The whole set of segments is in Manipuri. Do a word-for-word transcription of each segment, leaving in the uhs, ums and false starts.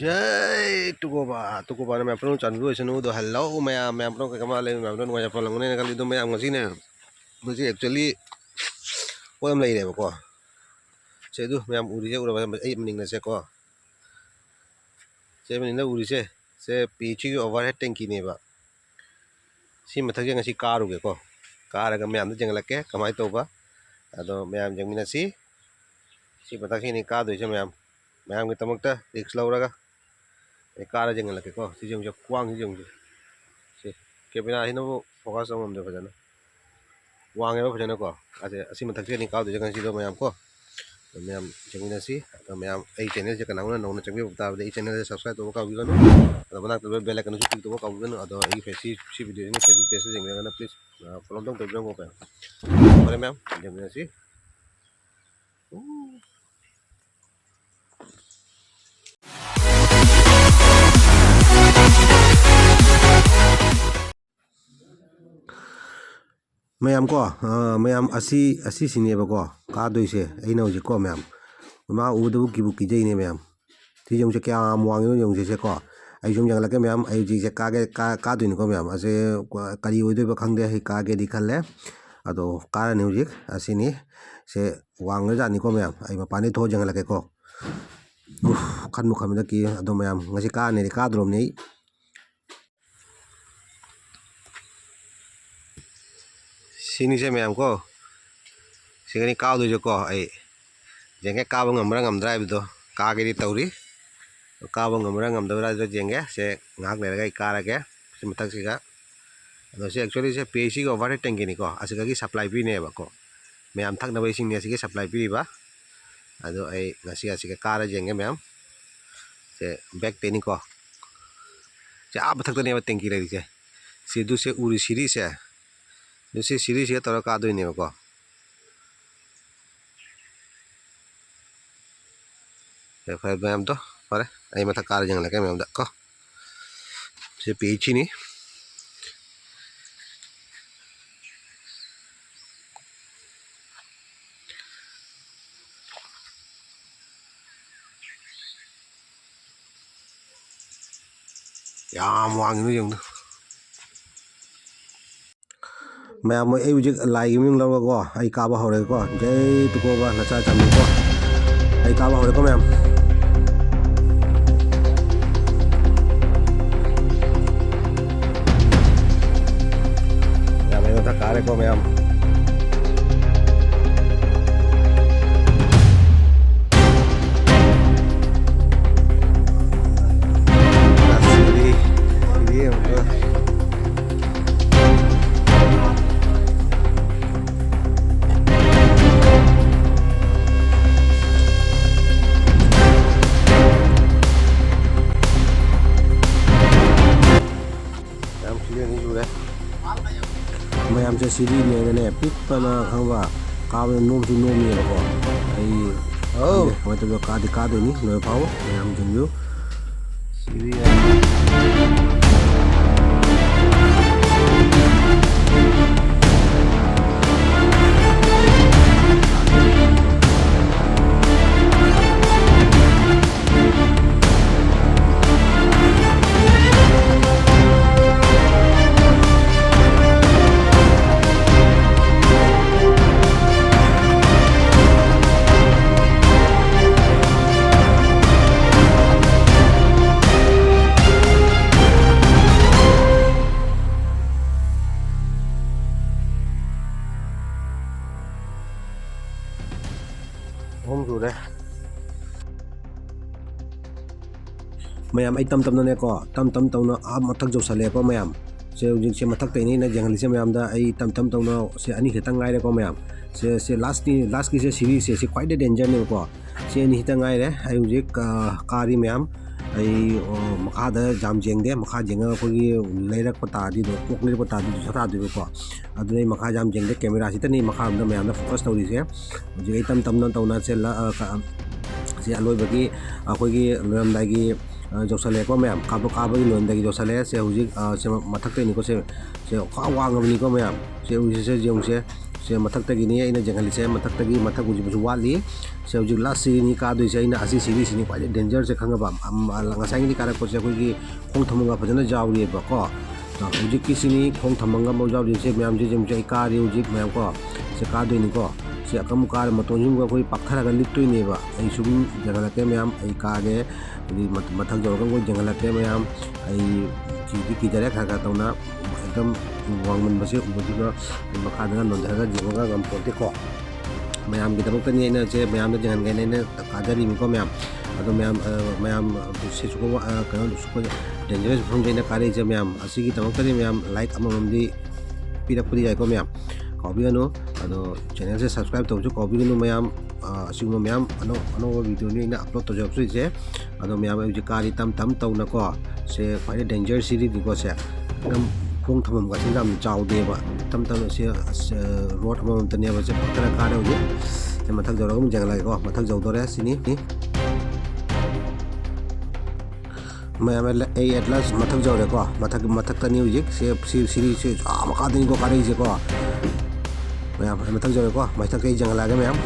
ꯑꯦ, ꯇꯨꯀꯣꯕꯥ, ꯇꯨꯀꯣꯕꯥꯅ ꯃꯌꯥꯝ ꯄꯨꯝꯅꯃꯛ ꯆꯥꯟꯕꯤꯕ ꯑꯣꯏꯁꯅꯨ꯫ ꯑꯗꯣ hello ꯃꯌꯥꯝ, ꯃꯌꯥꯝ ꯄꯨꯝꯅꯃꯛ ꯀꯩ ꯀꯃꯥꯏꯅ ꯂꯩ? ꯃꯌꯥꯝ ꯄꯨꯝꯅꯃꯛ ꯅꯨꯡꯉꯥꯏ ꯌꯥꯏꯐꯅ ꯂꯩꯔꯝꯒꯅꯤꯅ ꯈꯜꯂꯤ꯫ ꯑꯗꯣ ꯃꯌꯥꯝ ꯉꯁꯤꯅꯦ, ꯉꯁꯤ actually ꯄꯣꯠ ꯑꯃ ꯂꯩꯔꯦꯕꯀꯣ꯫ ꯁꯦ ꯑꯗꯨ ꯃꯌꯥꯝ ꯎꯔꯤꯁꯦ ꯎꯔꯕ? ꯑꯩ ꯃꯅꯤꯡꯗꯁꯦꯀꯣ꯫ ꯁꯦ ꯃꯅꯤꯡꯗ ꯎꯔꯤꯁꯦ, ꯁꯦ ꯄꯤ ꯑꯩꯆ ꯏꯒꯤ overhead tank ꯅꯦꯕ꯫ ꯁꯤ ꯃꯊꯛꯁꯦ ꯉꯁꯤ ꯀꯥꯔꯨꯒꯦꯀꯣ꯫ ꯀꯥꯔꯒ ꯃꯌꯥꯝꯗ ꯌꯦꯡꯍꯜꯂꯛꯀꯦ ꯀꯃꯥꯏꯅ ꯇꯧꯕ꯫ ꯑꯗꯣ ꯃꯌꯥꯝ ꯌꯦꯡꯃꯤꯟꯅꯁꯤ꯫ ꯁꯤ ꯃꯊꯛꯁꯤꯅꯤ ꯀꯥꯗꯣꯏꯁꯦ ꯃꯌꯥꯝ꯫ ꯃꯌꯥꯝꯒꯤꯗꯃꯛꯇ risk ꯂꯧꯔꯒ ꯑꯩ ꯀꯥꯔ ꯌꯦꯡꯍꯜꯂꯛꯀꯦꯀꯣ꯫ ꯁꯤ ꯌꯦꯡꯉꯨꯁꯦ, ꯈ꯭ꯋꯥꯡꯁꯤ ꯌꯦꯡꯉꯨꯁꯦ꯫ ꯁꯤ camera ꯁꯤꯅꯕꯨ focus ꯇꯧ ꯉꯝꯗ꯭ꯔꯦ ꯐꯖꯅ꯫ ꯋꯥꯡꯉꯦꯕ ꯐꯖꯅꯀꯣ꯫ ꯑꯁꯦ, ꯑꯁꯤ ꯃꯊꯛꯁꯤꯗꯅꯤ ꯀꯥꯗꯣꯏꯁꯦ ꯉꯁꯤꯗꯣ ꯃꯌꯥꯝ ꯀꯣ꯫ ꯑꯗꯣ ꯃꯌꯥꯝ ꯌꯦꯡꯃꯤꯟꯅꯁꯤ꯫ ꯑꯗꯣ ꯃꯌꯥꯝ ꯑꯩ channel ꯁꯦ ꯀꯅꯥꯒꯨꯝꯕ ꯅꯧꯅ ꯆꯪꯕꯤꯔꯛꯄ ꯇꯥꯔꯕꯗꯤ ꯑꯩ channel ꯁꯦ subscribe ꯇꯧꯕ ꯀꯥꯎꯕꯤꯒꯅꯨ꯫ ꯑꯗꯣ ꯃꯅꯥꯛꯇ ꯂꯩꯕ bell icon ꯁꯨ click ꯇꯧꯕ ꯀꯥꯎꯕꯤꯒꯅꯨ꯫ ꯑꯗꯣ ꯑꯩꯒꯤ face ꯁꯤ, ꯁꯤ video ꯁꯤꯅ Facebook page ꯇ ꯌꯦꯡꯕꯤꯔꯒꯅ please, ꯑ, follow ꯑꯝꯇꯪ ꯇꯧꯕꯤꯔꯝꯃꯣ ꯀꯩꯅꯣ꯫ ꯐꯔꯦ ꯃꯌꯥꯝ, ꯌꯦꯡꯃꯤꯟꯅꯁꯤ꯫ ꯃꯌꯥꯝ ꯀꯣ, ꯑ, ꯃꯌꯥꯝ ꯑꯁꯤ, ꯑꯁꯤꯁꯤꯅꯦꯕꯀꯣ ꯀꯥꯗꯣꯏꯁꯦ꯫ ꯑꯩꯅ ꯍꯧꯖꯤꯛꯀꯣ ꯃꯌꯥꯝ, ꯃꯥ ꯎꯕꯗꯕꯨ ꯀꯤꯕꯨ ꯀꯤꯖꯩꯅꯦ ꯃꯌꯥꯝ꯫ ꯁꯤ ꯌꯦꯡꯉꯨꯁꯦ, ꯀꯌꯥꯝ ꯋꯥꯡꯉꯤꯅꯣ ꯌꯦꯡꯉꯨꯁꯦ ꯁꯦ ꯀꯣ꯫ ꯑꯩ ꯁꯨꯝ ꯌꯦꯡꯍꯜꯂꯛꯀꯦ ꯃꯌꯥꯝ꯫ ꯑꯩ ꯍꯧꯖꯤꯛꯁꯦ ꯀꯥꯒꯦ, ꯀꯥ-, ꯀꯥꯗꯣꯏꯅꯤꯀꯣ ꯃꯌꯥꯝ꯫ ꯑꯁꯦ ꯀ-, ꯀꯔꯤ ꯑꯣꯏꯗꯣꯏꯕ ꯈꯪꯗꯦ꯫ ꯑꯩ ꯀꯥꯒꯦꯗꯤ ꯈꯜꯂꯦ꯫ ꯑꯗꯣ ꯀꯥꯔꯅꯤ ꯍꯧꯖꯤꯛ꯫ ꯑꯁꯤꯅꯤ꯫ ꯁꯦ ꯋꯥꯡꯈ꯭ꯔꯖꯥꯠꯅꯤꯀꯣ ꯃꯌꯥꯝ꯫ ꯑꯩ ꯃꯄꯥꯟꯗꯩ ꯊꯣꯛꯑ ꯌꯦꯡꯍꯜꯂꯛꯀꯦꯀꯣ꯫ ꯎꯐ, ꯈꯟꯕꯨ ꯈꯟꯕꯗ ꯀꯤ꯫ ꯑꯗꯣ ꯃꯌꯥꯝ ꯉꯁꯤ ꯀꯥꯔꯅꯤꯗꯤ ꯀꯥꯗꯣꯔꯕꯅꯤ ꯑꯩ꯫ ꯁꯤꯅꯤꯁꯦ ꯃꯌꯥꯝ ꯀꯣ, ꯁꯤꯒꯅꯤ ꯀꯥꯎꯗꯣꯏꯁꯦꯀꯣ꯫ ꯑꯩ ꯌꯦꯡꯒꯦ ꯀꯥꯕ ꯉꯝꯕ꯭ꯔꯥ ꯉꯝꯗ꯭ꯔꯥ ꯍꯥꯏꯕꯗꯣ꯫ ꯀꯥꯒꯦꯗꯤ ꯇꯧꯔꯤ꯫ ꯀꯥꯕ ꯉꯝꯕ꯭ꯔꯥ ꯉꯝꯗꯕ꯭ꯔꯥ ꯍꯥꯏꯕꯗꯣ ꯌꯦꯡꯒꯦ꯫ ꯁꯦ ꯉꯥꯏꯍꯥꯛ ꯂꯩꯔꯒ ꯑꯩ ꯀꯥꯔꯒꯦ꯫ ꯁꯤ ꯃꯊꯛꯁꯤꯒ꯫ ꯑꯗꯣ ꯁꯤ actually ꯁꯦ ꯄꯤ ꯑꯩꯆ ꯏꯒꯤ overhead tank ꯅꯤꯀꯣ꯫ ꯑꯁꯤꯗꯒꯤ supply ꯄꯤꯅꯦꯕꯀꯣ꯫ ꯃꯌꯥꯝ ꯊꯛꯅꯕ ꯏꯁꯤꯡꯅꯤ ꯑꯁꯤꯒꯤ supply ꯄꯤꯔꯤꯕ꯫ ꯑꯗꯣ ꯑꯩ ꯉꯁꯤ ꯑꯁꯤꯒ ꯀꯥꯔ ꯌꯦꯡꯒꯦ ꯃꯌꯥꯝ꯫ ꯁꯦ back ꯇꯩꯅꯤꯀꯣ꯫ ꯁꯦ ꯑꯥ ꯃꯊꯛꯇꯅꯦꯕ tank ꯂꯩꯔꯤꯁꯦ꯫ ꯁꯤ ꯑꯗꯨ ꯁꯦ ꯎꯔꯤ ꯁꯤꯔꯤꯁꯦ꯫ ꯑꯗꯨ ꯁꯤ ꯁꯤꯔꯤꯁꯤꯒ ꯇꯧꯔ ꯀꯥꯗꯣꯏꯅꯦꯕꯀꯣ꯫ ꯐꯔꯦ, ꯐꯔꯦ ꯃꯌꯥꯝꯗꯣ, ꯐꯔꯦ꯫ ꯑꯩ ꯃꯊꯛ ꯀꯥꯔ ꯌꯦꯡꯍꯜꯂꯛꯀꯦ ꯃꯌꯥꯝꯗ ꯀꯣ꯫ ꯁꯤ ꯄꯤ ꯑꯩꯆ ꯏ ꯅꯤ꯫ ꯌꯥꯝ ꯋꯥꯡꯉꯤꯅꯣ ꯌꯦꯡꯉꯨꯅꯦ꯫ ꯃꯌꯥꯝ, ꯑꯩ ꯍꯧꯖꯤꯛ ꯂꯥꯏꯒꯤ ꯃꯃꯤꯡ ꯂꯧꯔꯒꯀꯣ, ꯑꯩ ꯀꯥꯕ ꯍꯧꯔꯒꯦꯀꯣ꯫ ꯖꯩ ꯇꯨꯀꯣꯕ ꯅꯆꯥ ꯆꯥꯃꯤꯀꯣ꯫ ꯑꯩ ꯀꯥꯕ ꯍꯧꯔꯦꯀꯣ, ꯃꯌꯥꯝ꯫ ꯌꯥꯝ, ꯑꯩ ꯃꯊꯛ ꯀꯥꯔꯦꯀꯣ, ꯃꯌꯥꯝ꯫ ꯁꯤꯗꯤ, ꯁꯤꯗꯤ ꯑꯃꯨꯛꯀ꯫ ꯌꯥꯝ ꯁꯤꯗꯤ ꯑꯅꯤ ꯁꯨꯔꯦ꯫ ꯃꯌꯥꯝꯁꯦ ꯁꯤꯗꯤ ꯅꯦꯅꯅꯦ ꯄꯤꯛꯄꯅ ꯈꯪꯕ ꯀꯥꯕꯗ ꯅꯣꯝꯁꯨ ꯅꯣꯝꯃꯦꯕꯀꯣ꯫ ꯑꯩ ꯑꯧ꯫ ꯈꯪꯗꯦ ꯀꯃꯥꯏꯅ ꯇꯧꯗꯣꯏꯅꯣ, ꯀꯥꯗꯤ ꯀꯥꯗꯣꯏꯅꯤ ꯂꯣꯏꯕ ꯐꯥꯎꯕ ꯃꯌꯥꯝꯁꯤꯡꯁꯨ꯫ ꯁꯤꯗꯤ ꯌꯥꯝ ꯑꯍꯨꯝ ꯁꯨꯔꯦ꯫ ꯃꯌꯥꯝ, ꯑꯩ ꯇꯝ ꯇꯝꯅꯅꯦꯀꯣ, ꯇꯝ ꯇꯝ ꯇꯧꯅ ꯑꯥ ꯃꯊꯛ ꯌꯧꯁꯜꯂꯛꯑꯦꯀꯣ ꯃꯌꯥꯝ꯫ ꯁꯦ ꯍꯧꯖꯤꯛꯁꯦ ꯃꯊꯛꯇꯩꯅꯦ ꯑꯩꯅ ꯌꯦꯡꯍꯜꯂꯤꯁꯦ ꯃꯌꯥꯝꯗ꯫ ꯑꯩ ꯇꯝ ꯇꯝ ꯇꯧꯅ ꯁꯦ ꯑꯅꯤ ꯈꯛꯇꯪ ꯉꯥꯏꯔꯦꯀꯣ ꯃꯌꯥꯝ꯫ ꯁꯦ, ꯁꯦ lastꯀꯤ, lastꯀꯤꯁꯦ ꯁꯤꯔꯤꯁꯦ, ꯁꯤ ꯈ꯭ꯋꯥꯏꯗꯩ dangerꯅꯦꯕꯀꯣ꯫ ꯁꯤ ꯑꯅꯤ ꯈꯛꯇꯪ ꯉꯥꯏꯔꯦ꯫ ꯑꯩ ꯍꯧꯖꯤꯛ, ꯑ, ꯀꯥꯔꯤ ꯃꯌꯥꯝ꯫ ꯑꯩ, ꯑꯣ, ꯃꯈꯥꯗ ꯌꯥꯝ ꯌꯦꯡꯗꯦ꯫ ꯃꯈꯥ ꯌꯦꯡꯉꯒ ꯑꯩꯈꯣꯏꯒꯤ ꯂꯩꯔꯛꯄ ꯇꯥꯔꯗꯤ ꯑꯗꯨꯝ, ꯀꯣꯛ ꯂꯩꯔꯛꯄ ꯇꯥꯔꯗꯤ ꯑꯗꯨꯝ ꯁꯥ ꯇꯥꯗꯣꯏꯕꯀꯣ꯫ ꯑꯗꯨꯅ ꯑꯩ ꯃꯈꯥ ꯌꯥꯝ ꯌꯦꯡꯗꯦ꯫ Cameraꯁꯤꯗꯅꯤ ꯃꯈꯥꯔꯣꯝꯗ ꯃꯌꯥꯝꯅ focus ꯇꯧꯔꯤꯁꯦ꯫ ꯍꯧꯖꯤꯛ ꯑꯩ ꯇꯝ ꯇꯝꯅ ꯇꯧꯅ ꯁꯦ ꯂ-, ꯑ, ꯀ-, ꯁꯤ ꯑꯂꯣꯏꯕꯒꯤ ꯑꯩꯈꯣꯏꯒꯤ ꯂꯣꯏꯔꯝꯗꯥꯏꯒꯤ, ꯑ, ꯌꯧꯁꯜꯂꯛꯑꯦꯀꯣ ꯃꯌꯥꯝ꯫ ꯀꯥꯕ-, ꯀꯥꯕꯒꯤ ꯂꯣꯏꯔꯝꯗꯥꯏꯒꯤ ꯌꯧꯁꯜꯂꯛꯑꯦ꯫ ꯁꯦ ꯍꯧꯖꯤꯛ, ꯑ, ꯁꯦ ꯃꯊꯛꯇꯩꯅꯤꯀꯣ꯫ ꯁꯦ, ꯁꯦ ꯈ꯭ꯋꯥꯏ ꯋꯥꯡꯉꯕꯅꯤꯀꯣ ꯃꯌꯥꯝ꯫ ꯁꯦ ꯍꯧꯖꯤꯛ ꯁꯦ ꯌꯦꯡꯉꯨꯁꯦ꯫ ꯁꯦ ꯃꯊꯛꯇꯒꯤꯅꯤ ꯑꯩꯅ ꯌꯦꯡꯍꯜꯂꯤꯁꯦ, ꯃꯊꯛꯇꯒꯤ ꯃꯊꯛ ꯎꯖꯤꯕꯁꯨ ꯋꯥꯠꯂꯤ꯫ ꯁꯦ ꯍꯧꯖꯤꯛ ꯂꯥꯁ ꯁꯤꯔꯤꯅꯤ ꯀꯥꯗꯣꯏꯁꯦ ꯑꯩꯅ, ꯑꯁꯤ ꯁꯤꯔꯤꯁꯤꯅꯤ ꯈ꯭ꯋꯥꯏꯗꯩ ꯗꯦꯟꯖꯔꯁꯦ ꯈꯪꯉꯕ? ꯑꯝ, ꯑ, ꯉꯁꯥꯏꯒꯤꯗꯤ ꯀꯥꯔꯛꯄꯁꯦ ꯑꯩꯈꯣꯏꯒꯤ ꯈꯣꯡ ꯊꯝꯐꯝꯒ ꯐꯖꯅ ꯌꯥꯎꯔꯤꯑꯕꯀꯣ꯫ ꯑ, ꯍꯧꯖꯤꯛꯀꯤꯁꯤꯅꯤ ꯈꯣꯡ ꯊꯝꯐꯝꯒ ꯑꯃ ꯌꯥꯎꯔꯤꯁꯦ ꯃꯌꯥꯝꯁꯦ, ꯌꯦꯡꯕꯁꯦ ꯑꯩ ꯀꯥꯔꯤ ꯍꯧꯖꯤꯛ ꯃꯌꯥꯝ ꯀꯣ꯫ ꯁꯦ ꯀꯥꯗꯣꯏꯅꯤꯀꯣ꯫ ꯁꯦ ꯑꯀꯝ ꯀꯥꯔ ꯃꯇꯣꯟꯁꯤꯡꯗ ꯑꯩꯈꯣꯏ ꯄꯥꯛꯊꯔꯒ ꯂꯤꯠꯇꯣꯏꯅꯦꯕ꯫ ꯑꯩ ꯁꯨꯝ ꯌꯦꯡꯍꯜꯂꯛꯀꯦ ꯃꯌꯥꯝ, ꯑꯩ ꯀꯥꯒꯦ꯫ ꯑꯗꯨꯗꯤ ꯃꯊ-, ꯃꯊꯛ ꯌꯧꯔꯒ ꯑꯃꯨꯛ ꯌꯦꯡꯍꯜꯂꯛꯀꯦ ꯃꯌꯥꯝ꯫ ꯑꯩ ꯀꯤꯗꯤ ꯀꯤꯖꯔꯦ ꯈꯔ ꯈꯔ ꯇꯧꯅ꯫ ꯑꯦꯛꯗꯝ ꯋꯥꯡꯃꯟꯕꯁꯦ ꯎꯕꯁꯤꯒ ꯃꯈꯥꯗꯒ ꯅꯣꯟꯊꯔꯒ ꯌꯦꯡꯕꯒ ꯉꯝꯄꯣꯟꯇꯦꯀꯣ꯫ ꯃꯌꯥꯝꯒꯤꯗꯃꯛꯇꯅꯤ ꯑꯩꯅ ꯁꯦ ꯃꯌꯥꯝꯗ ꯌꯦꯡꯍꯟꯒꯦꯅ ꯑꯩꯅ ꯀꯥꯖꯔꯤꯅꯤꯀꯣ ꯃꯌꯥꯝ꯫ ꯑꯗꯣ ꯃꯌꯥꯝ, ꯑ, ꯃꯌꯥꯝ, ꯑ, ꯁꯤ ꯁꯨꯀꯣ-, ꯑ, ꯀꯩꯅꯣ, ꯁꯨꯀꯣ-, ꯗꯦꯟꯖꯔꯁ ꯃꯐꯝꯗ ꯑꯩꯅ ꯀꯥꯔꯛꯏꯁꯦ ꯃꯌꯥꯝ꯫ ꯑꯁꯤꯒꯤꯗꯃꯛꯇꯗꯤ ꯃꯌꯥꯝ ꯂꯥꯏꯛ ꯑꯃꯃꯝꯗꯤ ꯄꯤꯔꯛꯄꯗꯤ ꯌꯥꯏꯀꯣ ꯃꯌꯥꯝ꯫ ꯀꯥꯎꯕꯤꯒꯅꯨ꯫ ꯑꯗꯣ ꯆꯦꯅꯦꯜꯁꯦ ꯁꯕꯁꯀ꯭ꯔꯥꯏꯕ ꯇꯧꯕꯁꯨ ꯀꯥꯎꯕꯤꯒꯅꯨ ꯃꯌꯥꯝ꯫ ꯑ, ꯑꯁꯤꯒꯨꯝꯕ ꯃꯌꯥꯝ ꯑꯅꯧ-, ꯑꯅꯧꯕ ꯚꯤꯗꯤꯑꯣꯅꯤ ꯑꯩꯅ ꯑꯞꯂꯣꯗ ꯇꯧꯖꯔꯛꯇꯣꯏꯁꯦ꯫ ꯑꯗꯣ ꯃꯌꯥꯝ ꯑꯩ ꯍꯧꯖꯤꯛ ꯀꯥꯔꯤ ꯇꯝ ꯇꯝ ꯇꯧꯅꯀꯣ꯫ ꯁꯦ ꯈ꯭ꯋꯥꯏꯗꯩ ꯗꯦꯟꯖꯔ ꯁꯤꯔꯤꯗꯤꯀꯣ ꯁꯦ꯫ ꯑꯗꯨꯝ ꯈꯣꯡ ꯊꯝꯐꯝꯒꯁꯦ ꯌꯥꯝ ꯆꯥꯎꯗꯦꯕ꯫ ꯇꯝ ꯇꯝꯅ ꯁꯦ, ꯑꯁ, ꯔꯣꯗ ꯑꯃꯃꯝꯇꯅꯦꯕ ꯁꯦ ꯐꯖꯅ ꯀꯥꯔꯦ ꯍꯧꯖꯤꯛ꯫ ꯁꯦ ꯃꯊꯛ ꯌꯧꯔꯒ ꯑꯃꯨꯛ ꯌꯦꯡꯍꯜꯂꯒꯦꯀꯣ꯫ ꯃꯊꯛ ꯌꯧꯗꯣꯔꯦ ꯁꯤꯅꯤ꯫ ꯃꯌꯥꯝ ꯑꯩ ꯑꯦꯠꯂꯥꯁ ꯃꯊꯛ ꯌꯧꯔꯦꯀꯣ꯫ ꯃꯊꯛ, ꯃꯊꯛꯇꯅꯤ ꯍꯧꯖꯤꯛ꯫ ꯁꯦ, ꯁꯤ, ꯁꯤꯔꯤꯁꯦ ꯑꯥ ꯃꯈꯥꯗꯅꯤꯀꯣ ꯀꯥꯔꯛꯏꯁꯦꯀꯣ꯫ ꯃꯌꯥꯝ ꯑꯩ ꯃꯊꯛ ꯌꯧꯔꯦꯀꯣ꯫ ꯃꯊꯛꯇ ꯑꯩ ꯌꯦꯡꯍꯜꯂꯛꯑꯒꯦ ꯃꯌꯥꯝ꯫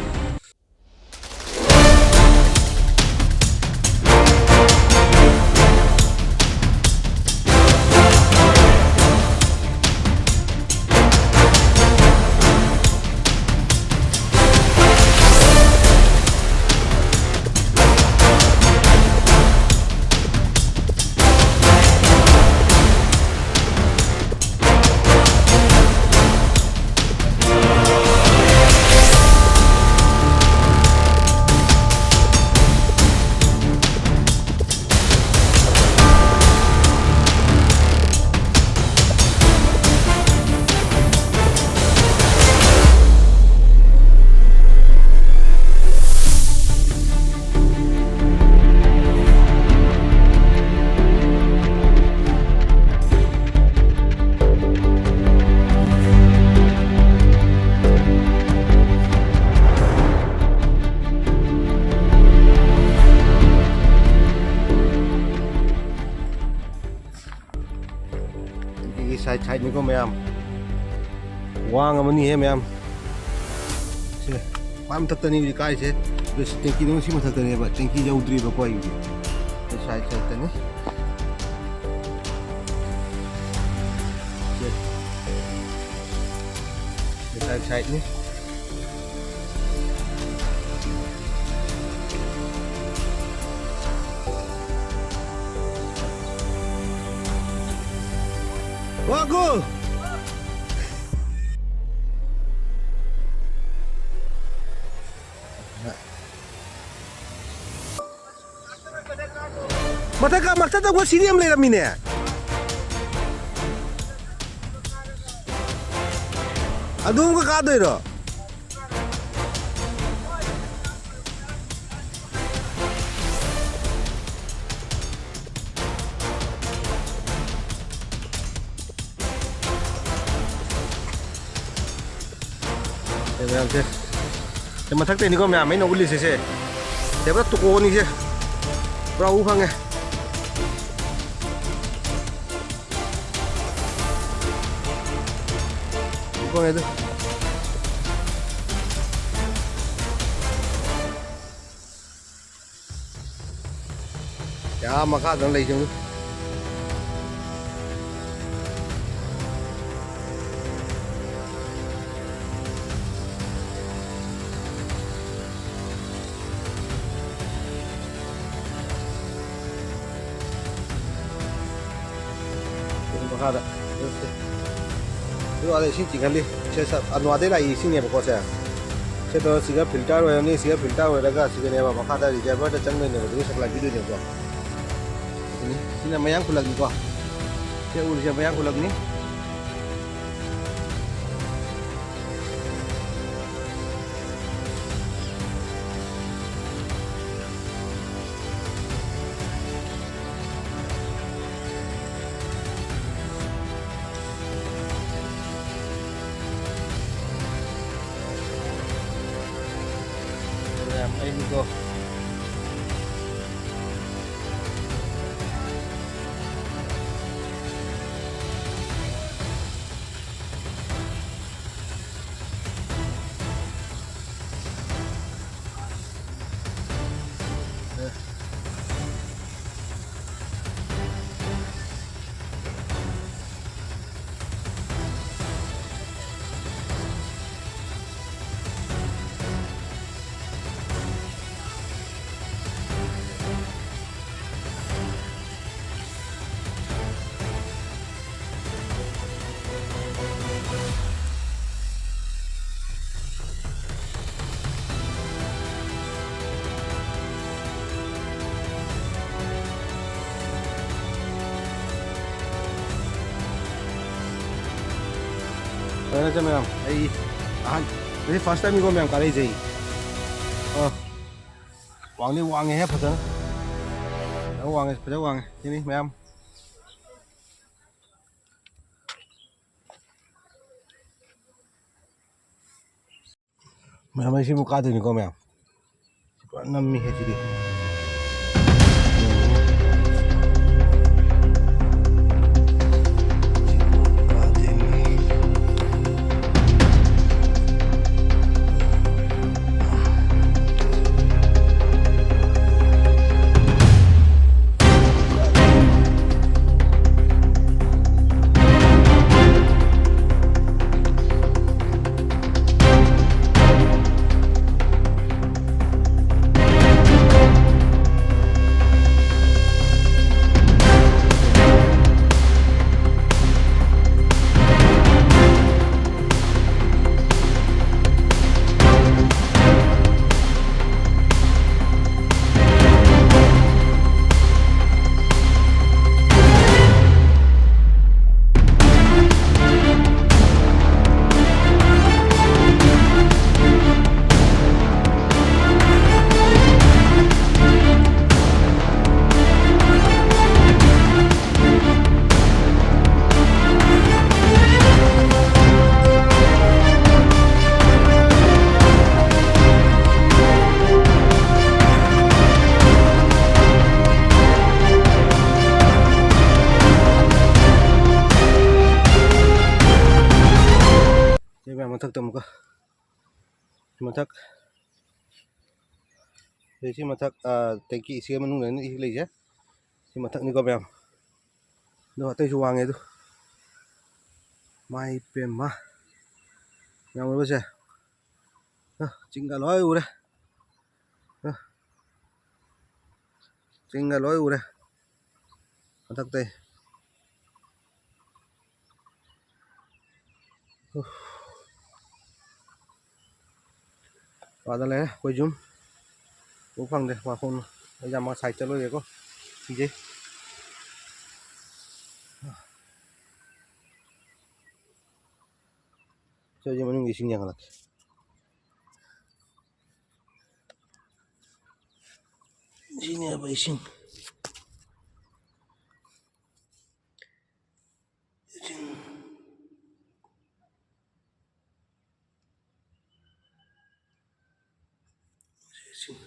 ꯑꯩꯒꯤ ꯁꯥꯏꯠ ꯁꯥꯏꯠꯅꯤꯀꯣ ꯃꯌꯥꯝ꯫ ꯋꯥꯡ ꯑꯃꯅꯤꯍꯦ ꯃꯌꯥꯝ꯫ ꯃꯥ ꯃꯊꯛꯇꯅꯤ ꯍꯧꯖꯤꯛ ꯀꯥꯏꯁꯦ꯫ ꯑꯗꯨ ꯇꯦꯡꯀꯤꯗꯣ ꯁꯤ ꯃꯊꯛꯇꯅꯦꯕ, ꯇꯦꯡꯀꯤ ꯌꯧꯗ꯭ꯔꯤꯕꯀꯣ ꯑꯩꯒꯤꯗꯤ꯫ ꯁꯤ ꯁꯥꯏꯠ ꯁꯥꯏꯠꯇꯅꯤ꯫ ꯁꯤ ꯁꯥꯏꯠ ꯁꯥꯏꯠꯅꯤ꯫ ꯋꯥꯒꯨ! ꯃꯊꯛ ꯀꯥ-, ꯃꯊꯛꯇ ꯑꯃꯨꯛ ꯁꯤꯗꯤ ꯑꯃ ꯂꯩꯔꯝꯃꯤꯅꯦ꯫ ꯑꯗꯨ ꯑꯃꯨꯛꯀ ꯀꯥꯗꯣꯏꯔꯣ? ꯁꯦ ꯃꯌꯥꯝꯁꯦ꯫ ꯁꯦ ꯃꯊꯛꯇꯩꯅꯤꯀꯣ ꯃꯌꯥꯝ ꯑꯩꯅ ꯎꯠꯂꯤꯁꯦ ꯁꯦ꯫ ꯁꯦ ꯄꯨꯔꯥ ꯇꯨꯀꯣꯅꯤꯁꯦ꯫ ꯄꯨꯔꯥ ꯎ ꯐꯪꯉꯦ꯫ ꯎ ꯐꯪꯉꯦ ꯑꯗꯨ꯫ ꯑꯥ ꯃꯈꯥꯗꯅ ꯂꯩꯁꯤꯡ꯫ ꯃꯈꯥꯗ꯫ ꯑꯗꯨ ꯑꯥꯗ ꯏꯁꯤꯡ ꯆꯤꯡꯍꯜꯂꯤ꯫ ꯁꯦ ꯁ-, ꯑꯅ꯭ꯋꯥꯗꯩ ꯂꯥꯛꯏ ꯏꯁꯤꯡꯅꯦꯕꯀꯣ ꯁꯦ꯫ ꯁꯦ ꯇꯧꯔ ꯁꯤꯒ ꯐꯤꯜꯇꯔ ꯑꯣꯏꯔꯅꯤ, ꯁꯤꯒ ꯐꯤꯜꯇꯔ ꯑꯣꯏꯔꯒ ꯁꯤꯒꯅꯦꯕ ꯃꯈꯥꯗ ꯔꯤꯖꯔꯚꯔꯗ ꯆꯪꯗꯣꯏꯅꯦꯕ, ꯑꯗꯨꯒꯤ ꯁꯄ꯭ꯂꯥꯏ ꯄꯤꯗꯣꯏꯅꯦꯕꯀꯣ꯫ ꯁꯤꯅꯤ꯫ ꯁꯤꯅ ꯃꯌꯥꯡ ꯈꯨꯂꯛꯅꯤꯀꯣ꯫ ꯁꯦ ꯎꯔꯤꯁꯦ ꯃꯌꯥꯡ ꯈꯨꯂꯛꯅꯤ꯫ ꯌꯥꯝ ꯃꯩꯅꯤꯀꯣ꯫ ꯃꯌꯥꯝ, ꯑꯩ ꯑꯍꯥꯟ-, ꯉꯁꯤ first time ꯅꯤꯀꯣ ꯃꯌꯥꯝ ꯀꯥꯔꯛꯏꯁꯦ ꯑꯩ꯫ ꯑ, ꯋꯥꯡꯗꯤ ꯋꯥꯡꯉꯦꯍꯦ ꯐꯖꯅ꯫ ꯐꯖꯅ ꯋꯥꯡꯉꯦ, ꯐꯖꯅ ꯋꯥꯡꯉꯦ꯫ ꯁꯤꯅꯤ ꯃꯌꯥꯝ꯫ ꯃꯌꯥꯝ, ꯑꯩ ꯁꯤꯃꯨꯛ ꯀꯥꯗꯣꯏꯅꯤꯀꯣ ꯃꯌꯥꯝ꯫ ꯄꯨꯔꯥ ꯅꯝꯃꯤꯍꯦ ꯁꯤꯗꯤ꯫ ꯁꯤ ꯃꯌꯥꯝ ꯃꯊꯛꯇ ꯑꯃꯨꯛꯀ, ꯁꯤ ꯃꯊꯛ, ꯁꯤ ꯃꯊꯛ, ꯑ, ꯇꯦꯡꯀꯤ ꯏꯁꯤꯡ ꯃꯅꯨꯡꯗꯅꯤ ꯏꯁꯤꯡ ꯂꯩꯁꯦ꯫ ꯁꯤ ꯃꯊꯛꯅꯤꯀꯣ ꯃꯌꯥꯝ꯫ ꯑꯗꯣ ꯑꯇꯩꯁꯨ ꯋꯥꯡꯉꯦ ꯑꯗꯨ꯫ ꯃꯥꯏ ꯄꯦꯝꯃ꯫ ꯌꯥꯝ ꯎꯔꯕꯁꯦ꯫ ꯑ, ꯆꯤꯡꯒ ꯂꯣꯏ ꯎꯔꯦ꯫ ꯑ, ꯆꯤꯡꯒ ꯂꯣꯏ ꯎꯔꯦ꯫ ꯃꯊꯛꯇꯩ꯫ ꯎꯐ꯫ ꯑꯥꯗ ꯂꯩꯔꯦ ꯑꯩꯈꯣꯏ ꯌꯨꯝ꯫ ꯎ ꯐꯪꯗꯦ, ꯃꯈꯣꯡ ꯑꯩ ꯌꯥꯝ ꯁꯥꯏ ꯆꯠꯂꯣꯏꯒꯦꯀꯣ꯫ ꯀꯤꯖꯩ꯫ ꯁꯤ ꯃꯅꯨꯡꯒꯤ ꯏꯁꯤꯡ ꯌꯦꯡꯍꯜꯂꯛꯀꯦ꯫ ꯁꯤꯅꯦꯕ ꯏꯁꯤꯡ꯫ ꯏꯁꯤꯡ꯫ ꯏꯁꯤꯡ꯫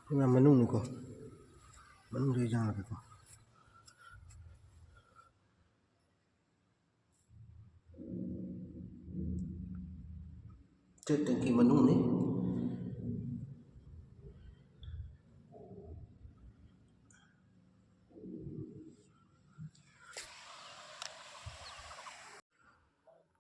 ꯁꯤ ꯃꯌꯥꯝ ꯃꯅꯨꯡꯅꯤꯀꯣ꯫ ꯃꯅꯨꯡꯗ ꯑꯩ ꯆꯪꯉꯛꯀꯦꯀꯣ꯫ ꯁꯤ ꯇꯦꯡꯀꯤ ꯃꯅꯨꯡꯅꯤ꯫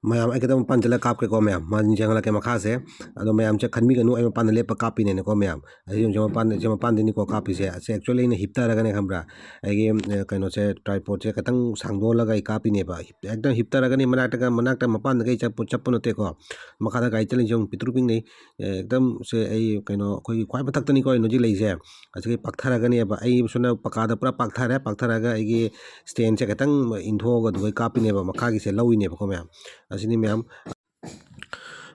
ꯃꯌꯥꯝ, ꯑꯩ ꯈꯤꯇꯪ ꯃꯄꯥꯟ ꯆꯠꯂꯒ ꯀꯥꯞꯀꯦꯀꯣ ꯃꯌꯥꯝ, ꯃꯥ ꯌꯦꯡꯍꯜꯂꯛꯀꯦ ꯃꯈꯥꯁꯦ꯫ ꯑꯗꯣ ꯃꯌꯥꯝꯁꯦ ꯈꯟꯕꯤꯒꯅꯨ, ꯑꯩ ꯃꯄꯥꯟꯗ ꯂꯦꯞꯄ ꯀꯥꯞꯄꯤꯅꯦꯅꯀꯣ ꯃꯌꯥꯝ꯫ ꯑꯁꯤ ꯌꯦꯡꯉꯨ, ꯃꯄꯥꯟ, ꯁꯤ ꯃꯄꯥꯟꯗꯅꯤꯀꯣ ꯀꯥꯞꯄꯤꯁꯦ꯫ ꯑꯁꯤ actually ꯑꯩꯅ ꯍꯤꯞꯊꯔꯒꯅꯦ ꯈꯪꯕ꯭ꯔꯥ, ꯑꯩꯒꯤ, ꯑ, ꯀꯩꯅꯣꯁꯦ, tripodꯁꯦ ꯈꯤꯇꯪ ꯁꯥꯡꯗꯣꯛꯍꯜꯂꯒ ꯑꯩ ꯀꯥꯞꯄꯤꯅꯦꯕ꯫ ꯍꯤꯞ-, ꯍꯦꯛꯇ ꯍꯤꯞꯊꯔꯒꯅꯤ, ꯃꯅꯥꯛꯇꯒ, ꯃꯅꯥꯛꯇ ꯃꯄꯥꯟꯗꯒ ꯑꯩ ꯆꯠꯄ, ꯆꯠꯄ ꯅꯠꯇꯦꯀꯣ꯫ ꯃꯈꯥꯗ ꯒꯥꯔꯤ ꯆꯠꯂꯤꯁꯦ ꯌꯦꯡꯉꯨ, ꯄꯤꯛꯇ꯭ꯔꯨ ꯄꯤꯛꯅꯩ꯫ ꯑꯦ, ꯑꯦꯛꯗꯝ ꯁꯦ ꯑꯩ ꯀꯩꯅꯣ, ꯑꯩꯈꯣꯏꯒꯤ ꯈ꯭ꯋꯥꯏ ꯃꯊꯛꯇꯅꯤꯀꯣ ꯑꯩꯅ ꯍꯧꯖꯤꯛ ꯂꯩꯔꯤꯁꯦ꯫ ꯑꯁꯤꯒꯤ ꯄꯥꯛꯊꯔꯒꯅꯦꯕ, ꯑꯩ ꯁꯣꯝꯗ ꯄꯀꯥꯗ ꯄꯨꯔꯥ ꯄꯥꯛꯊꯔꯦ꯫ ꯄꯥꯛꯊꯔꯒ ꯑꯩꯒꯤ standꯁꯦ ꯈꯤꯇꯪ ꯏꯟꯊꯣꯛꯑꯒ ꯑꯗꯨꯒ ꯀꯥꯞꯄꯤꯅꯦꯕ, ꯃꯈꯥꯒꯤꯁꯦ ꯂꯧꯔꯤꯅꯦꯕꯀꯣ ꯃꯌꯥꯝ꯫ ꯑꯁꯤꯅꯤ ꯃꯌꯥꯝ꯫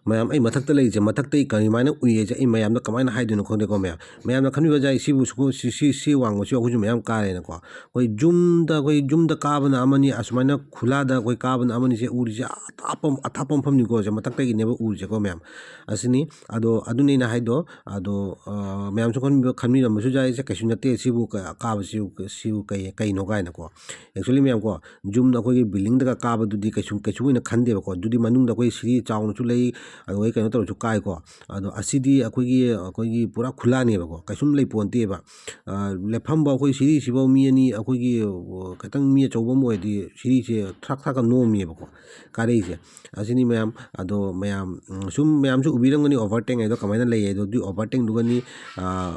ꯃꯌꯥꯝ, ꯑꯩ ꯃꯊꯛꯇ ꯂꯩꯔꯤꯁꯦ, ꯃꯊꯛꯇꯩ ꯀꯔꯤꯃꯥꯏꯅ ꯎꯏ ꯍꯥꯏꯁꯦ ꯑꯩ ꯃꯌꯥꯝꯗ ꯀꯃꯥꯏꯅ ꯍꯥꯏꯗꯣꯏꯅꯣ ꯈꯪꯗꯦꯀꯣ ꯃꯌꯥꯝ꯫ ꯃꯌꯥꯝꯅ ꯈꯟꯕꯤꯕ ꯌꯥꯏ, ꯁꯤꯕꯨ ꯁꯤꯒꯨ-, ꯁꯤ, ꯁꯤ, ꯁꯤ ꯋꯥꯡꯕꯁꯤ ꯑꯩꯈꯣꯏꯁꯨ ꯃꯌꯥꯝ ꯀꯥꯔꯦꯅꯀꯣ꯫ ꯑꯩꯈꯣꯏ ꯌꯨꯝꯗ, ꯑꯩꯈꯣꯏ ꯌꯨꯝꯗ ꯀꯥꯕꯅ ꯑꯃꯅꯤ, ꯑꯁꯨꯃꯥꯏꯅ ꯈꯨꯂꯥꯗ ꯑꯩꯈꯣꯏ ꯀꯥꯕꯅ ꯑꯃꯅꯤꯁꯦ ꯎꯔꯤꯁꯦ ꯑꯥ ꯊꯥꯞꯄ, ꯑꯊꯥꯞꯄ ꯃꯐꯝꯅꯤꯀꯣ, ꯁꯦ ꯃꯊꯛꯇꯒꯤꯅꯦꯕ ꯎꯔꯤꯁꯦꯀꯣ ꯃꯌꯥꯝ꯫ ꯑꯁꯤꯅꯤ꯫ ꯑꯗꯣ ꯑꯗꯨꯅꯤ ꯑꯩꯅ ꯍꯥꯏꯗꯣ꯫ ꯑꯗꯣ, ꯑ, ꯃꯌꯥꯝꯁꯨ ꯈꯟꯕꯤꯕ-, ꯈꯟꯕꯤꯔꯝꯕꯁꯨ ꯌꯥꯏ, "ꯁꯦ ꯀꯩꯁꯨ ꯅꯠꯇꯦ, ꯁꯤꯕꯨ ꯀ-, ꯀꯥꯕꯁꯤꯕꯨ ꯀ-, ꯁꯤꯕꯨ ꯀꯩ, ꯀꯩꯅꯣ?" ꯀꯥꯏꯅꯀꯣ꯫ Actually ꯃꯌꯥꯝ ꯀꯣ, ꯌꯨꯝꯗ ꯑꯩꯈꯣꯏꯒꯤ buildingꯗꯒ ꯀꯥꯕꯗꯨꯗꯤ ꯀꯩꯁꯨ, ꯀꯩꯁꯨ ꯑꯣꯏꯅ ꯈꯟꯗꯦꯕꯀꯣ꯫ ꯑꯗꯨꯗꯤ ꯃꯅꯨꯡꯗ ꯑꯩꯈꯣꯏ ꯁꯤꯔꯤ ꯆꯥꯎꯅꯁꯨ ꯂꯩ, ꯑꯗꯨꯒ ꯀꯩꯅꯣ ꯇꯧꯔꯁꯨ ꯀꯥꯏꯀꯣ꯫ ꯑꯗꯣ ꯑꯁꯤꯗꯤ ꯑꯩꯈꯣꯏꯒꯤ, ꯑꯩꯈꯣꯏꯒꯤ ꯄꯨꯔꯥ ꯈꯨꯂꯥꯅꯦꯕꯀꯣ, ꯀꯩꯁꯨꯝ ꯂꯩꯄꯣꯟꯇꯦꯕ꯫ ꯑ, ꯂꯦꯞꯐꯝꯐꯥꯎ ꯑꯩꯈꯣꯏ ꯁꯤꯔꯤꯁꯤꯐꯥꯎ ꯃꯤ ꯑꯅꯤ, ꯑꯩꯈꯣꯏꯒꯤ, ꯑ, ꯈꯤꯇꯪ ꯃꯤ ꯑꯆꯧꯕ ꯑꯃ ꯑꯣꯏꯔꯗꯤ ꯁꯤꯔꯤꯁꯦ ꯊ꯭ꯔꯥꯛ ꯊ꯭ꯔꯥꯛꯀ ꯅꯣꯝꯃꯦꯕꯀꯣ, ꯀꯥꯔꯛꯏꯁꯦ꯫ ꯑꯁꯤꯅꯤ ꯃꯌꯥꯝ꯫ ꯑꯗꯣ ꯃꯌꯥꯝ, ꯎꯝ, ꯁꯨꯝ ꯃꯌꯥꯝꯁꯨ ꯎꯕꯤꯔꯝꯒꯅꯤ overtank ꯍꯥꯏꯗꯣ ꯀꯃꯥꯏꯅ ꯂꯩ ꯍꯥꯏꯗꯣ, ꯑꯗꯨꯒꯤ overtankꯗꯨꯒꯅꯤ, ꯑ,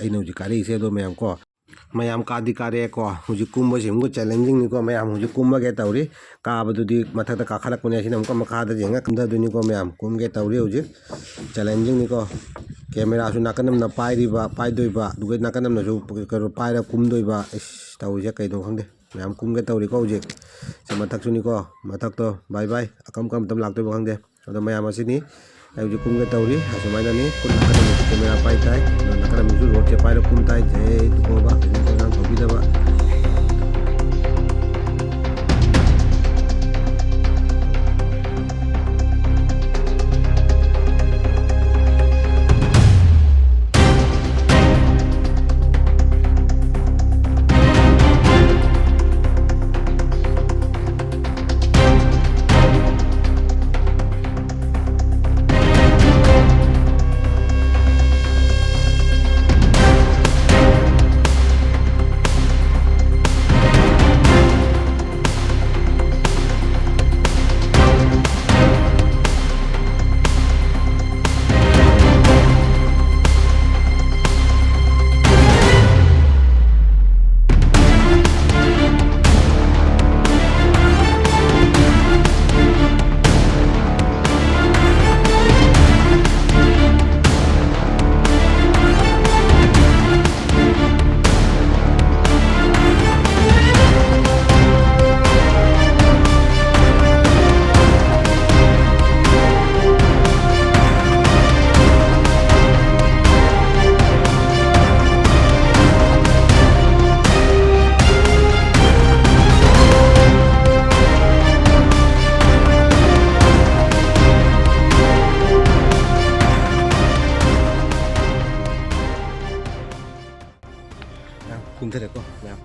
ꯑꯩꯅ ꯍꯧꯖꯤꯛ ꯀꯥꯔꯛꯏꯁꯦ꯫ ꯑꯗꯣ ꯃꯌꯥꯝ ꯀꯣ, ꯃꯌꯥꯝ ꯀꯥꯗꯤ ꯀꯥꯔꯛꯑꯦꯀꯣ꯫ ꯍꯧꯖꯤꯛ ꯀꯨꯝꯕꯁꯤ ꯑꯃꯨꯛꯀ challengingꯅꯤꯀꯣ ꯃꯌꯥꯝ꯫ ꯍꯧꯖꯤꯛ ꯀꯨꯝꯃꯒꯦ ꯇꯧꯔꯤ꯫ ꯀꯥꯕꯗꯨꯗꯤ ꯃꯊꯛꯇ ꯀꯥꯈꯠꯂꯛꯄꯅꯦ, ꯑꯁꯤꯅ ꯑꯃꯨꯛꯀ ꯃꯈꯥꯗ ꯌꯦꯡꯉ ꯀꯨꯝꯊꯗꯣꯏꯅꯤꯀꯣ ꯃꯌꯥꯝ꯫ ꯀꯨꯝꯒꯦ ꯇꯧꯔꯤ ꯍꯧꯖꯤꯛ꯫ Challengingꯅꯤꯀꯣ꯫ Cameraꯁꯨ ꯅꯥꯀꯟ ꯑꯃꯅ ꯄꯥꯏꯔꯤꯕ, ꯄꯥꯏꯗꯣꯏꯕ, ꯑꯗꯨꯒ ꯅꯥꯀꯟ ꯑꯃꯅꯁꯨ ꯀꯩꯅꯣ ꯄꯥꯏꯔ ꯀꯨꯝꯗꯣꯏꯕ꯫ ꯏꯁ, ꯇꯧꯔꯤꯁꯦ ꯀꯩꯅꯣ ꯈꯪꯗꯦ꯫ ꯃꯌꯥꯝ ꯀꯨꯝꯒꯦ ꯇꯧꯔꯤꯀꯣ ꯍꯧꯖꯤꯛ꯫ ꯁꯤ ꯃꯊꯛꯁꯨꯅꯤꯀꯣ꯫ ꯃꯊꯛꯇꯣ bye bye꯫ ꯑꯀꯝ ꯀꯔꯝꯕ ꯃꯇꯝ ꯂꯥꯛꯇꯣꯏꯕ ꯈꯪꯗꯦ꯫ ꯑꯗꯣ ꯃꯌꯥꯝ ꯑꯁꯤꯅꯤ꯫ ꯑꯩ ꯍꯧꯖꯤꯛ ꯀꯨꯝꯒꯦ ꯇꯧꯔꯤ꯫ ꯑꯁꯨꯃꯥꯏꯅꯅꯤ꯫ ꯈꯨꯠ ꯅꯥꯀꯟ ꯑꯃꯁꯨ camera ꯄꯥꯏ ꯇꯥꯏ꯫ ꯑꯗꯣ ꯅꯥꯀꯟ ꯑꯃꯁꯨ roadꯁꯦ ꯄꯥꯏꯔ ꯀꯨꯝ ꯇꯥꯏ꯫ ꯖꯩ ꯇꯨꯀꯣꯕ꯫ ꯍꯧꯖꯤꯛ ꯊꯧꯗꯥꯡ ꯇꯧꯕꯤꯗꯕ꯫ ꯀꯨꯝꯊꯔꯦꯀꯣ ꯃꯌꯥꯝ꯫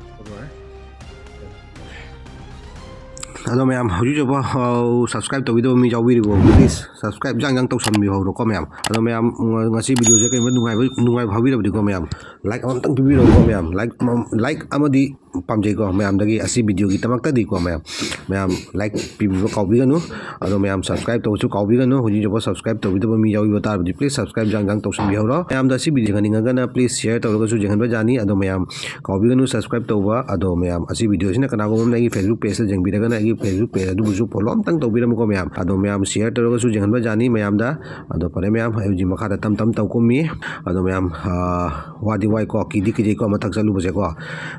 ꯑꯗꯣ ꯃꯌꯥꯝ, ꯍꯧꯖꯤꯛ ꯍꯧꯖꯤꯛꯐꯥꯎ subscribe ꯇꯧꯕꯤꯗꯕ ꯃꯤ ꯌꯥꯎꯕꯤꯔꯤꯕꯣ? Please subscribe ꯌꯥꯡ ꯌꯥꯡ ꯇꯧꯁꯟꯕꯤꯍꯧꯔꯣꯀꯣ ꯃꯌꯥꯝ꯫ ꯑꯗꯣ ꯃꯌꯥꯝ, ꯉ-, ꯉꯁꯤ videoꯁꯦ ꯀꯩꯒꯨꯝꯕ ꯅꯨꯡꯉꯥꯏꯕ, ꯅꯨꯡꯉꯥꯏꯕ ꯐꯥꯎꯕꯤꯔꯕꯗꯤꯀꯣ ꯃꯌꯥꯝ, like ꯑꯃꯇꯪ ꯄꯤꯕꯤꯔꯛꯎꯀꯣ ꯃꯌꯥꯝ꯫ Like ꯑꯃ, like ꯑꯃꯗꯤ ꯄꯥꯝꯖꯩꯀꯣ ꯃꯌꯥꯝꯗꯒꯤ ꯑꯁꯤ ꯚꯤꯗꯤꯑꯣꯒꯤꯗꯃꯛꯇꯗꯤꯀꯣ ꯃꯌꯥꯝ꯫ ꯃꯌꯥꯝ ꯂꯥꯏꯛ ꯄꯤꯕꯤꯕ ꯀꯥꯎꯕꯤꯒꯅꯨ꯫ ꯑꯗꯣ ꯃꯌꯥꯝ ꯁꯕꯁꯀ꯭ꯔꯥꯏꯕ ꯇꯧꯕꯁꯨ ꯀꯥꯎꯕꯤꯒꯅꯨ꯫ ꯍꯧꯖꯤꯛ ꯍꯧꯖꯤꯛꯐꯥꯎ ꯁꯕꯁꯀ꯭ꯔꯥꯏꯕ ꯇꯧꯕꯤꯗꯕ ꯃꯤ ꯌꯥꯎꯕꯤꯕ ꯇꯥꯔꯕꯗꯤ ꯄ꯭ꯂꯤꯁ ꯁꯕꯁꯀ꯭ꯔꯥꯏꯕ ꯖꯥꯡ ꯖꯥꯡ ꯇꯧꯁꯟꯕꯤꯍꯧꯔꯣ꯫ ꯃꯌꯥꯝꯗ ꯑꯁꯤ ꯚꯤꯗꯤꯑꯣ ꯌꯦꯡꯍꯟꯅꯤꯡꯉꯒꯅ ꯄ꯭ꯂꯤꯁ ꯁꯤꯌꯔ ꯇꯧꯔꯒꯁꯨ ꯌꯦꯡꯍꯟꯕ ꯌꯥꯅꯤ꯫ ꯑꯗꯣ ꯃꯌꯥꯝ ꯀꯥꯎꯕꯤꯒꯅꯨ ꯁꯕꯁꯀ꯭ꯔꯥꯏꯕ ꯇꯧꯕ꯫ ꯑꯗꯣ ꯃꯌꯥꯝ ꯑꯁꯤ ꯚꯤꯗꯤꯑꯣꯁꯤꯅ ꯀꯅꯥꯒꯨꯝꯕ ꯑꯃꯅ ꯑꯩꯒꯤ ꯐꯦꯁꯕꯨꯛ ꯄꯦꯖꯇ ꯌꯦꯡꯕꯤꯔꯒꯅ ꯑꯩꯒꯤ ꯐꯦꯁꯕꯨꯛ ꯄꯦꯖ ꯑꯗꯨꯕꯨꯁꯨ ꯐꯣꯂꯣ ꯑꯝꯇꯪ ꯇꯧꯕꯤꯔꯝꯃꯨꯀꯣ ꯃꯌꯥꯝ꯫ ꯑꯗꯣ ꯃꯌꯥꯝ ꯁꯤꯌꯔ ꯇꯧꯔꯒꯁꯨ ꯌꯦꯡꯍꯟꯕ ꯌꯥꯅꯤ ꯃꯌꯥꯝꯗ꯫ ꯑꯗꯣ ꯐꯔꯦ ꯃꯌꯥꯝ, ꯑꯩ ꯍꯧꯖꯤꯛ ꯃꯈꯥꯗ ꯇꯝ ꯇꯝ ꯇꯧ ꯀꯨꯝꯃꯤ꯫ ꯑꯗꯣ ꯃꯌꯥꯝ, ꯑꯥ, ꯋꯥꯗꯤ ꯋꯥꯏꯀꯣ, ꯀꯤꯗꯤ ꯀꯤꯖꯩꯀꯣ ꯃꯊꯛ ꯆꯠꯂꯨꯕꯁꯦꯀꯣ꯫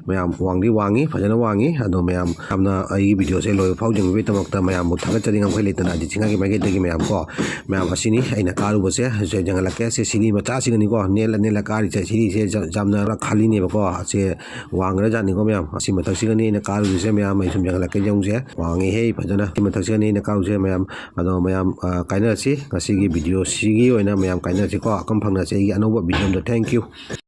ꯃꯌꯥꯝ ꯋꯥꯡꯗꯤ ꯋꯥꯡꯉꯤ, ꯐꯖꯅ ꯋꯥꯡꯉꯤ꯫ ꯑꯗꯣ ꯃꯌꯥꯝ ꯌꯥꯝꯅ ꯑꯩꯒꯤ ꯚꯤꯗꯤꯑꯣꯁꯦ ꯂꯣꯏꯕ ꯐꯥꯎ ꯌꯦꯡꯕꯤꯕꯒꯤꯗꯃꯛꯇ ꯃꯌꯥꯝꯕꯨ ꯊꯥꯒꯠꯆꯔꯤ ꯉꯝꯈꯩ ꯂꯩꯇꯅ ꯑꯗꯤ ꯆꯤꯡꯉꯥꯒꯤ ꯃꯥꯏꯀꯩꯗꯒꯤ ꯃꯌꯥꯝ ꯀꯣ꯫ ꯃꯌꯥꯝ ꯑꯁꯤꯅꯤ ꯑꯩꯅ ꯀꯥꯔꯨꯕꯁꯦ꯫ ꯍꯧꯖꯤꯛ ꯌꯦꯡꯍꯜꯂꯛꯀꯦ꯫ ꯁꯤ ꯁꯤꯔꯤ ꯃꯆꯥꯁꯤꯒꯅꯤꯀꯣ ꯅꯦꯜꯂ ꯅꯦꯜꯂ ꯀꯥꯔꯤꯁꯦ꯫ ꯁꯤꯔꯤꯁꯦ ꯖ-, ꯌꯥꯝꯅ ꯈꯔ ꯈꯥꯂꯤꯅꯦꯕꯀꯣ꯫ ꯑꯁꯦ ꯋꯥꯡꯈ꯭ꯔꯖꯥꯠꯅꯤꯀꯣ ꯃꯌꯥꯝ꯫ ꯑꯁꯤ ꯃꯊꯛꯁꯤꯒꯅꯤ ꯑꯩꯅ ꯀꯥꯔꯨꯔꯤꯁꯦ ꯃꯌꯥꯝ꯫ ꯑꯩ ꯁꯨꯝ ꯌꯦꯡꯍꯜꯂꯛꯀꯦ ꯌꯦꯡꯉꯨꯁꯦ꯫ ꯋꯥꯡꯉꯤꯍꯦ ꯐꯖꯅ꯫ ꯁꯤ ꯃꯊꯛꯁꯤꯒꯅꯤ ꯑꯩꯅ ꯀꯥꯔꯨꯁꯦ ꯃꯌꯥꯝ꯫ ꯑꯗꯣ ꯃꯌꯥꯝ, ꯑ, ꯀꯥꯏꯅꯔꯁꯤ꯫ ꯉꯁꯤꯒꯤ ꯚꯤꯗꯤꯑꯣꯁꯤꯒꯤ ꯑꯣꯏꯅ ꯃꯌꯥꯝ ꯀꯥꯏꯅꯔꯁꯤꯀꯣ꯫ ꯑꯀꯝ ꯐꯪꯅꯁꯤ ꯑꯩꯒꯤ ꯑꯅꯧꯕ ꯚꯤꯗꯤꯑꯣ ꯑꯝꯗ꯫ Thank you꯫